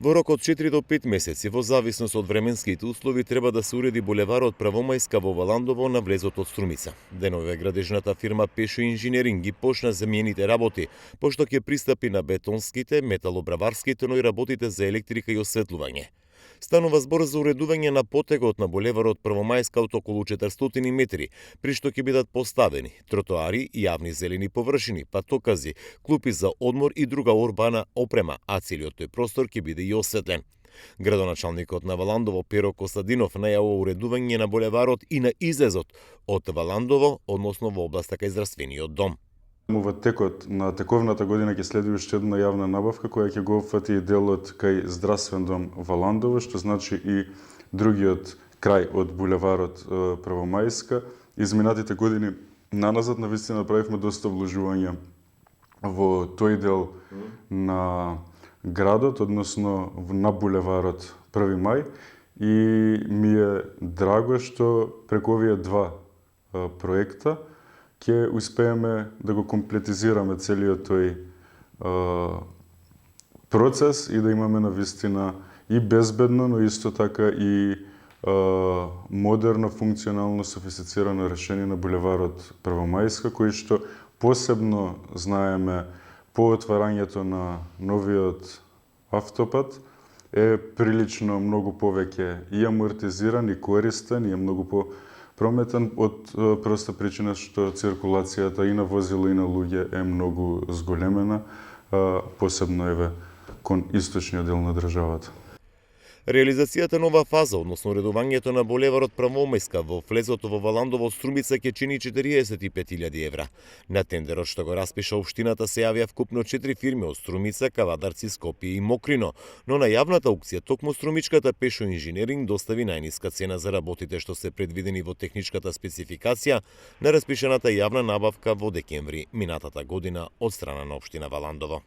Во рок од 4 до 5 месеци, во зависност од временските услови, треба да се уреди булеварот Првомајска во Валандово на влезот од Струмица. Денове градежната фирма Пешо инженеринг ги почна замените работи, пошто ќе пристапи на бетонските, металобраварските, но и работите за електрика и осветлување. Станува збор за уредување на потегот на булеварот Првомајска од околу 400 метри, при што ќе бидат поставени тротоари, јавни зелени површини, патокази, клупи за одмор и друга урбана опрема, а целиот тој простор ќе биде и осветлен. Градоначалникот на Валандово Перо Костадинов најавува уредување на булеварот и на излезот од Валандово, односно во областа кај здравствениот дом. Во текот на тековната година ќе следи уште една јавна набавка која ќе го опфати и делот кај здравствен дом Валандово, што значи и другиот крај од булеварот Првомајска. Изминатите години наназад навистина направивме доста вложувања во тој дел на градот, односно на булеварот 1 мај, и ми е драго што преку овие два проекта ќе успееме да го комплетизираме целиот тој процес и да имаме навистина и безбедно, но исто така и модерно, функционално, софистицирано решение на булеварот Првомајска, кој што посебно знаеме по отварањето на новиот автопат е прилично многу повеќе и амортизиран, и користен, и е многу прометен од проста причина што циркулацијата и на возила и на луѓе е многу зголемена, посебно еве кон источниот дел на државата. Реализацијата на ова фаза, односно уредувањето на булеварот Првомајска во влезот во Валандово Струмица ќе чини 45.000 евра. На тендерот што го распиша општината се јавија вкупно 4 фирми од Струмица, Кавадарци, Скопје и Мокрино, но на јавната аукција токму струмичката Пешо инженеринг достави најниска цена за работите што се предвидени во техничката спецификација на распишаната јавна набавка во декември минатата година од страна на општина Валандово.